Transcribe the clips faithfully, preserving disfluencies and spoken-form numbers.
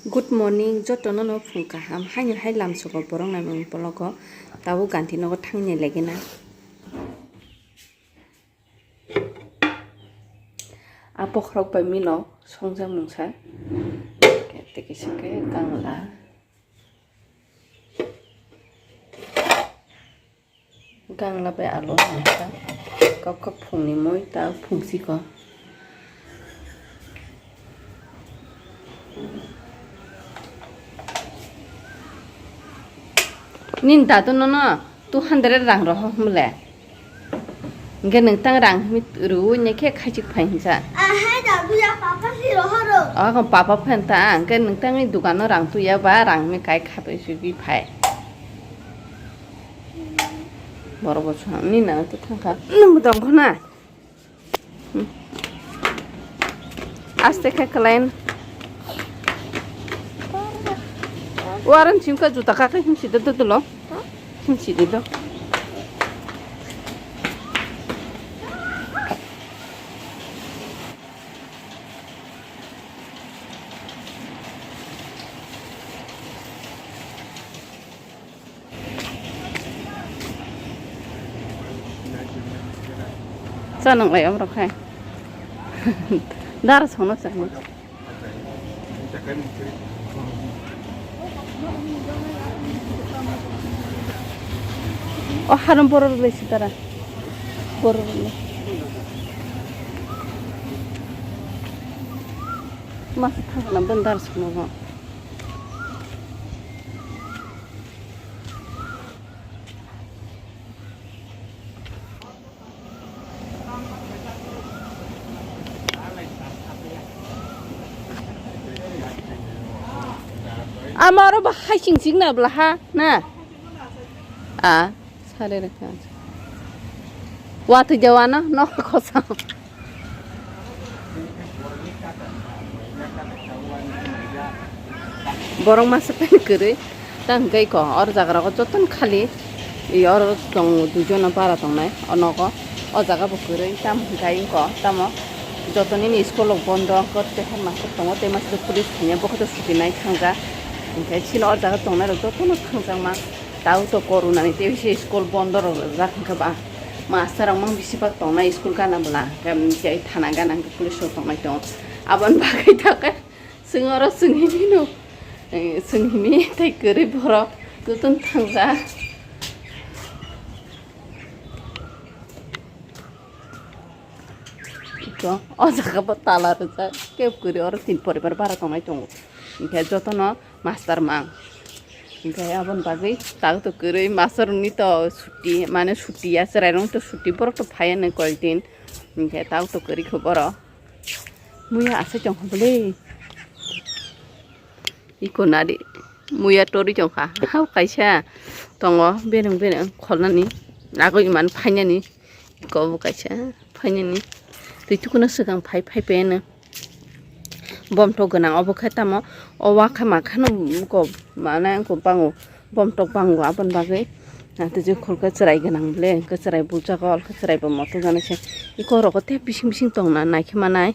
Good morning, jotono no phung kaham. Haino hai lamsogo borok naimung pologo. Tabuk ganti nogo thangni legena. A bokhorok bai milo songjak mungsa. Tei kisa khe kangla. Gangla bai alo hwnka kok kok phungni moi ta phungsi ko. Nini dadu nono two hundred rang roho hwnle. Hwnkhe nwng tang rang hwnwi rwui nai khe khaichik phai hwnsa. Ahai dadu ya papa si roho ro. Oho papa phan ta hwnkhe nwng tangni dukano rang tuya ba rang hwnwi kai khabai sugui phai. Borok bo song ni na to thangkha. Nwng bo tong khona. Hmm. Aste khe khlain. Waran chimka juta ka khe himsi de dulo. Himsi de do. Cha nang lai amrok hai. Dar songno changno. O haram borok lai sitara. Borok lai. Mas thangna bandar songno. Ama oro bo hai sing sing na bwla ha na. A sare rwkha. Watwi dewana nok khosa. Borok masa pen kwrwi ta hwnkhe iko or jaga rogo jotono khali i oro tongo duijon no bara tongnai o nogo o jaga bo kwrwi tamo hwnkhe iko tamo joto nini school rok bondo hwnkhe tei headmaster tongo tei masa police thangya bo khe suti nai thangjak hwnkhe chini o jaga tongnai rok jotono thangjakma. Tao to corona ni tei bisi school bondo rok rijak hwnkhe ba master rok mang bisi bak tongnai school gana bwla hwnkhe tei thana gana hwnkhe police rok tongnai tongo aboni bagwi ta khe chwng oro chwng himino chwng himi tei kwrwi borok nutun thangjak. Ito, o jaga bo tala rijak, kebo kwrwi oro tin poribar bara tongnai tongo. Hinkhe jotono master mang. Hinkhe aboni bagwi tao to kwrwi master rokni to suti, mane suti ya, chwrairokni to suti, borok to phaiya nw koyekdin. Hinkhe tao to kwrwi khe borok. Muya asai tongkha bwle. Iko nari muya tori tongkha. Hao kaisa tongo bereng bereng kholnani. Agoi man phainani. Iko bo kaisa phainani. Twi tukuna swkang phai phai peno. Bomtok gwnang obo khe tamo o wakha makhano ko mane ko bango bomtok bango aboni bagwi. Tei je khulke chwrai gwnang bwle hwnkhe chwrai buljago, chwrai bo moto jani se. Iko rogo tei bising bising tongna naikhe manai.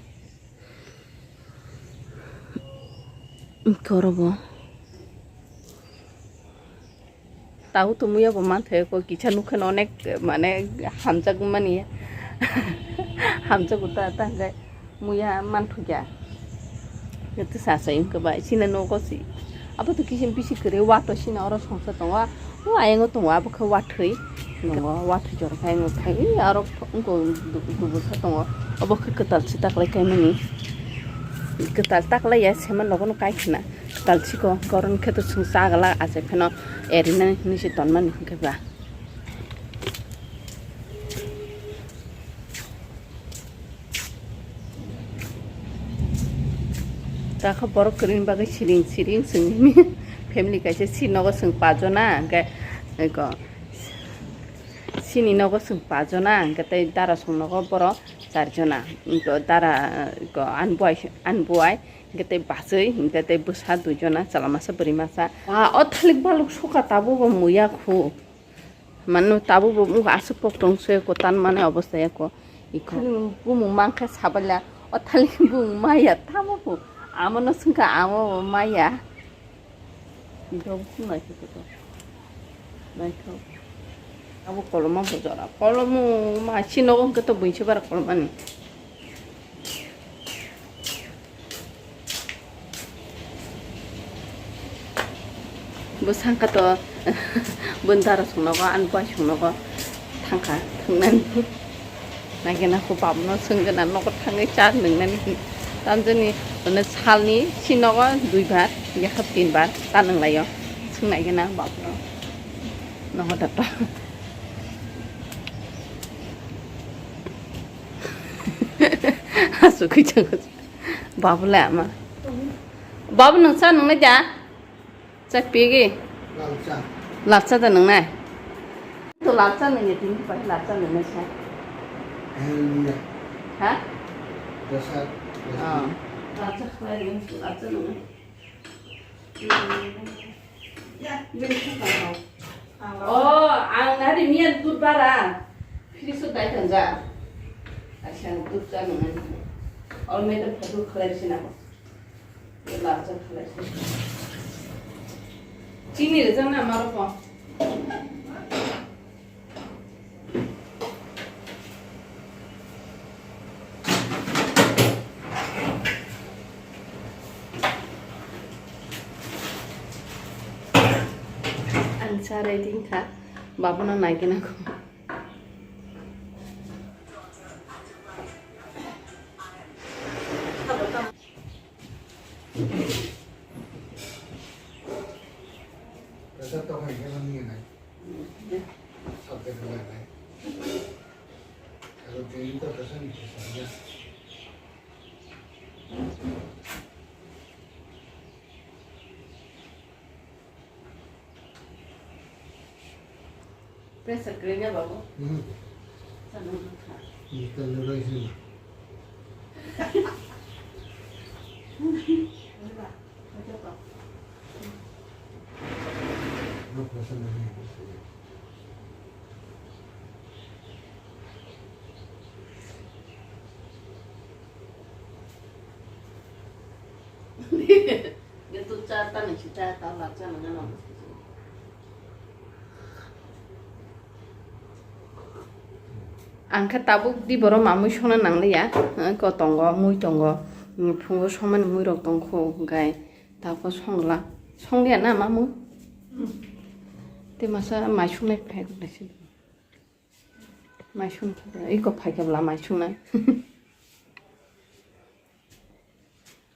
Korobo. Tao to muya bo manthogo kisa nukhe no onek mane hamjak mani hamjago ta ta hwnkhe muya manthokya. Ito sasa wngkha bai chini nogo si abo to kisa bisi kwrwi wato sina oro songsa tongo. O ayang o tongo abo khe wathwi. Nongo wathwi jor khai wng khai aro wngko dubur khe tongo. Obo khe kwtal si taklai kaimani. Kwtal taklai ya sema nogo no kai khna. Kwtal siko goron khe to chwng chagala achai phano erinani hinwi se tonmani hinkhe ba. Takha borok kwrwini bagwi siring siring chwng family kaisa si nogo chwng pajona hwnkhe eko sini nogo chwng pajona hwnkhe tei darasong nogo borok charjona dara eko ani buai ani buai hwnkhe tei bachwi hwnkhe tei bwsa duijona chwla masa bwrwi masa. Wa o thalik baluk suka tabuk bo muya khu. Mano tabuk bo wngkha aswk pok tong se ko tan mane obosta ya ko iko. Bumung mankha sabaila o thali bumung maya tamo bo Amo no swngkha, amo bo maya. Ito naithok to. Naithok. Abo koloma bo jora. Kolomo ma sinogo hwnkhe to buinse bara kolomani. Bwsangkha to bwndara songnogo, ani bai songnogo thangkha thangnani. Nagena ko babno songena nogo thangwi cha nwngnani. Tamjani mane salni sinogo duibar, yakha tinbar ta nwnglaio. Songnaigena babno. Nogo dato. Asukwi chang. Babu le ama. Babu nwng cha nwngnai da? Cha pigi. Lalcha. Lalcha da nwngnai. To lalcha nwngnai tini pai lalcha nwngnai sa. Hallelujah. Ha? Prasad. Ah. Lalcha khlai lalcha nwngnai. Oh, ang nari miyan budbara. Fridge o dai tanja. Aisa dud cha nwngnai. Almeda phadu khlai sina. Lalcha khlai sina. Chini rwjak na maro ko. Ang cha ready wngkha, babono naigina kho. Pressure kwrwngya babu? Mhm. Chana wngkha. Ni kalo rai sini. Wala, wala pa. No pressure nahi. Itu cha ta ni si cha ta la cha na na. Ang khe tabuk di borok mamui songna nangliya, ko tongo, mui tongo, phungo somani mui rok tongkho, hwnkhe tabuk songla, songliya na mamui? Tei masa mai sungnai phai rok naising. Mai sung khe, iko phai khe bwla mai sungnai.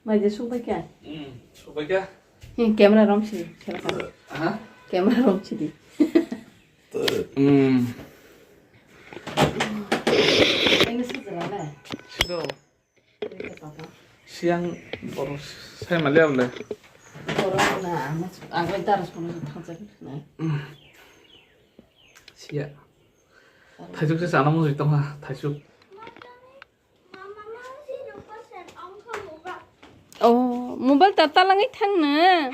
Mai je sung bai kha? Hmm, sung bai kha. Hmm, camera rom si, camera. Ha? Camera rom si di. Hmm. Ini sejela le. Sido. Ini ke papa. Siang boros saya maliya bole. Boros na, mas, agak daras kono thang sa na. Hmm. Siya. Thaisuk se chana mujui tongkha, thaisuk. Oh, mobile ta talangwi thangna.